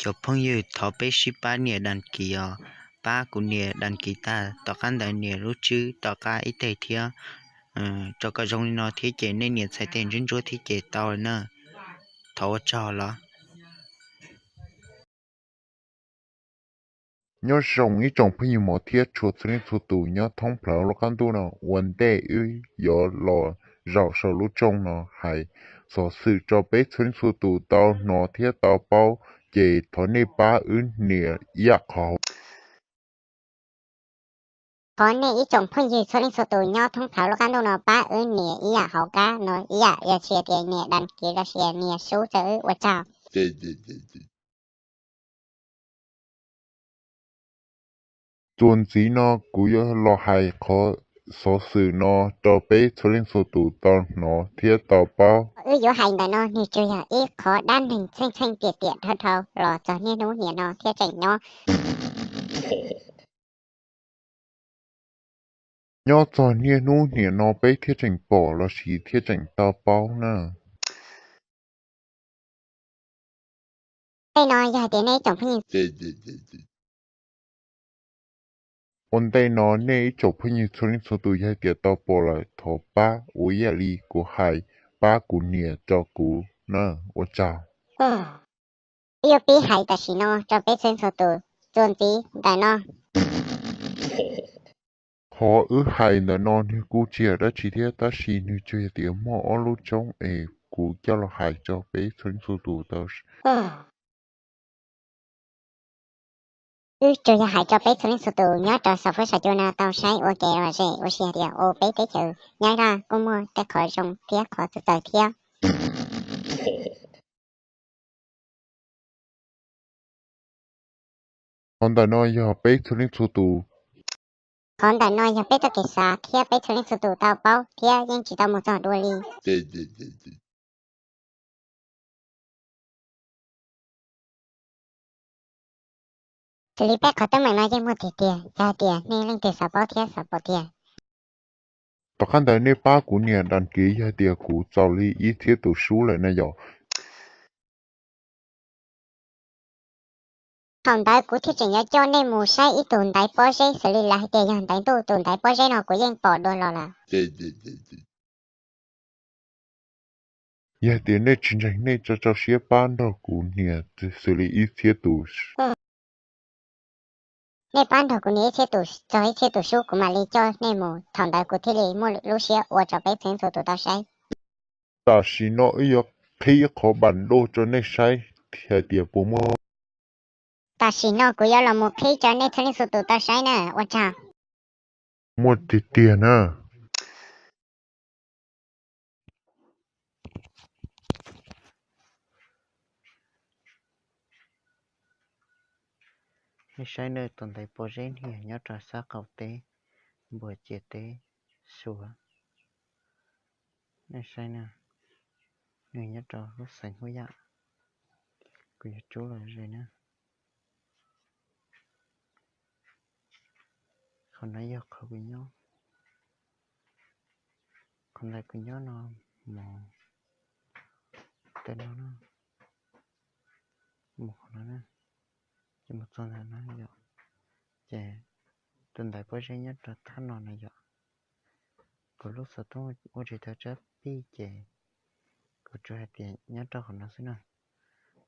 Cov phooj ywg, thov peb sib pab nias đăng ký os, pab kuv nias đăng ký tag, tom qab ntawd nias lub tswb tom qab ib teg thiab. Rau kom zoo li no thiab ces nej nias txhais tes ntsuab ntsuab thiab ces tau na. Thov ua tsaug los. Nyob zoo ib tsoom phooj ywg mos thiab tshua txhua leej txhua tus nyob thoob plaws lub qab ntuj no. Ua ntej wb yuav los zaum saum lub tshooj no hais xov xwm rau peb txhua leej txhua tus tau hnov thiab tau paub, ces thov nej pab wb nias ib yam qhov hauv. Thov nej ib tsoom phooj ywg txhua leej txhua tus nyob thoob plaws lub qab ntuj no pab wb nias ib yam hauv qab no ib yam, yog tsis tias nias đăng ký los sis nias sub rau wb, ua tsaug. Txuas ntxiv no kuv yuav los hais qhov xov xwm no rau peb txhua leej txhua tus tau hnov thiab tau paub. Wb yuav hais ntawm no nws tsuas yog ib qhov dab neeg txheej txheej tiam tiam dhau dhau los txog niaj hnub nim no thiaj tseem nyob. Nyob txog niaj hnub nim no peb thiaj tseem pom los sis thiaj tseem tau paub na. Ua ntej no yog hais tias nej ib tsoom phooj ywg, ua ntej no nej ib tsoom phooj ywg txhua leej txhua tus yog hais tias tau pom lawm thov pab ua ib yam li kuv hais, pab kuv nias rau kuv na, ua tsaug. Wb yuav pib hais tam sim no rau peb txhua leej txhua tus txuas ntxiv ntawm no. Qhov wb hais ntawm no nws kuj tsis yog dab tsi thiab tab sis nws tsuas yog tias muaj ob lub tsoob es kuv coj los hais rau peb txhua leej txhua tus tau. Wb tsuas yog hais rau peb txhua leej txhua tus nyob rau saum fuab saum cua no tau saib ua kev lom zem ua si hais tias ua peb teb chaws Nyab Laj kuj muaj tej qhov zoo thiab qhov txawv txawv thiab. Qhov ntawm no yog peb txhua leej txhua tus, qhov ntawm no yog peb txoj kev xav thiab peb txhua leej txhua tus tau paub thiab yeej tsis tau mus txog dua li. Xws li peb qhov teeb meem no yeej muaj tiag tiag, yog hais tias nej leej twg xav paub thiab xav pom tiag, tom qab ntawd nej pab kuv nias đăng ký yog tias kuv txaus li ib txhiab tus sub lawm na yom. Thaum ntawd kuv thiaj tseem yuav coj nej mus saib ib tug ntaiv pob zeb xws li lawv hais tias yog ntaiv ntuj, tus ntaiv pob zeb no kuv yeej pom dua los lawm. Yog tias nej tsis ntseeg nej tso rau siab pab nrog kuv nias xws li ib txhiab tus, nej pab nrog kuv nias ib txhiab tus txog ib txhiab tus sub kuv mam li coj nej mus, thaum ntawd kuv thiaj li muaj lub siab ua rau peb txhua leej txhua tus tau saib. Tam sim no wb yuav qhib qhov bản đồ rau nej saib hais tias puas muaj. Tam sim no kuv yuav los mus qhib rau nej txhua leej txhua tus tau saib na, ua tsaug. Muaj tiag tiag na. Nej saib na, tus ntaiv pob zeb niag nyob rau sab qaum teb npuas ciam teb suav. Nej saib na, nws nyob rau lub xeev Hub Yaj. Kuv yuav rub los ze na. Qhov no yog qhov kuv nyob, qhov ntawd kuv nyob no mus, ntawm no na, mus qhov no na, ces mus txog ntawm no yom. Ces tus ntaiv pob zeb nyob rau thaj no na yom. Kuv lub xov tooj ua tsis tau tsab pij ces kuv tsuas hais tias nyob rau qhov no xwb na.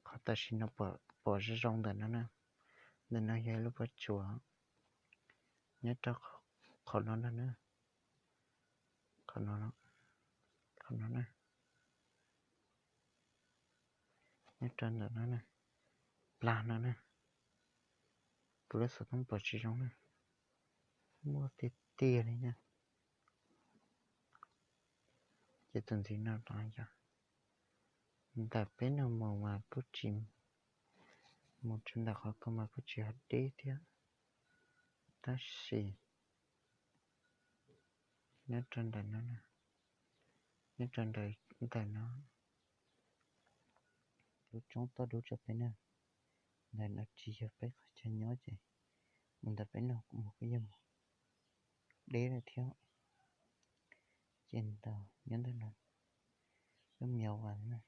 Qhov tam sim no pom zoo zoo ntawm no na, ntawm no yog lub pob tsuas nyob rau qhov no no na, qhov no, qhov no na, nyob rau ntawm no na, plag no na. Kuv lub xov tooj pom tsis zoo na, muaj tiag tiag li na. Ces tus ntxiv no los yog ntawm peb no mus mas kuj tsis, mus tsis ntawm qhov ko mas kuj tsis hav deb thiab. Tab sis nyob rau ntawm no, nyob rau ntawm no, lub roob toj dub rau peb na. Ntawm no tsis yog peb qhov chaw nyob ces mus ntawm peb no mus kuj yog mus deb lawm thiab. Ces ntaus nyob ntawm no, lub mio vas na.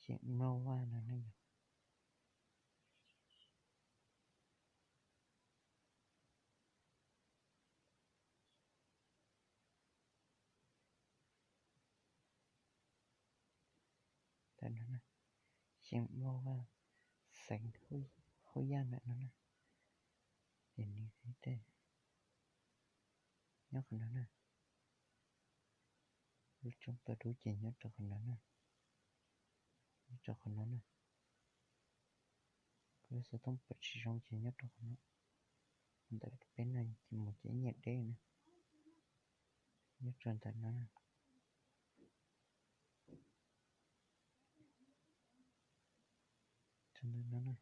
Ceem Mauj Vaj no ne yog. Ceem Mauj Vaj, xeev Hauj Yaj ntawm no na. Ces nws nyob qhov no na. Lub roob toj dub ces nyob rau qhov no na. Nyob rau qhov no na. Kuv lub xov tooj pom tsis zoo ces nyob rau qhov no. Ntawm peb no ces mus ces ib nyuag deb na. Nyob rau ntawm no na. Rau ntawm no na.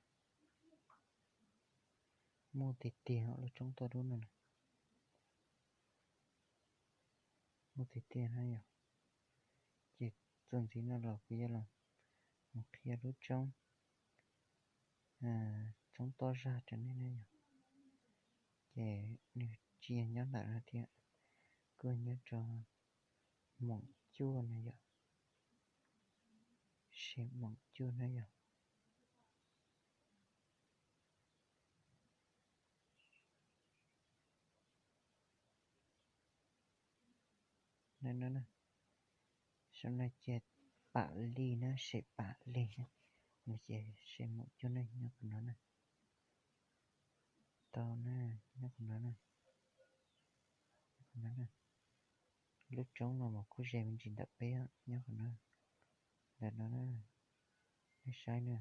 Muaj tiag tiag lub roob toj dub no na. Muaj tiag tiag na yog. Ces txuas ntxiv no los kuv yuav los mus qhia lub roob, roob toj zaj rau nej na yog. Ces nws tsis yog nyob ntawm no thiab, kuj nyob rau Moom Cuaj na yog. Sem Moom Cuaj na yog. Saum no ces Pam Lis na, sem Pam Lis na. Ces sem Moom Cuaj na, nyob qhov no na. Tau na, nyob qhov no na. Lub roob no mas kuj ze me ntsis ntawm peb, nyob qhov no. Ntawm no na, nej saib na,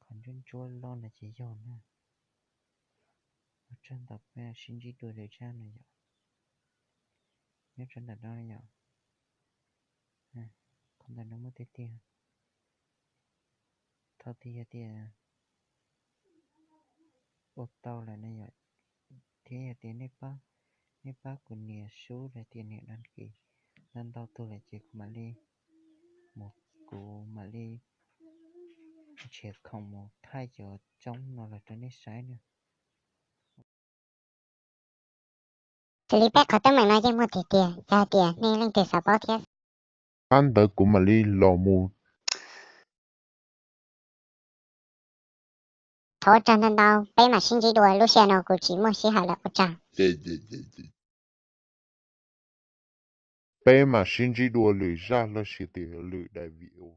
qhov ntsuab ntsuab loj no ces yog na. Ua tsaug ntau, peb sib ntsib dua lwm zaj no yom. Nyob rau ntawm no yom. Qhov ntawm no muaj tiag tiag. Thaum twg yog tias ua tau lawm no yom, thiab yog tias nej pab kuv nias sub los tias nias đăng ký ntau ntau tug lawm ces kuv mam li mus, kuv mam li nrhiav khoom mus thaij cov roob no los rau nej saib na. Xws li peb qhov teeb meem no yeej muaj tiag tiag, yog hais tias nej leej twg xav paub thiab, qhov ntawd kuv mam li los mus. Thov ua tsaug ntau ntau, peb mam sib ntsib dua, lub sij hawm no kuv tsis muaj sij hawm lawm, ua tsaug. Peb mam sib ntsib dua lwm zaj los sis tias lwm daim video.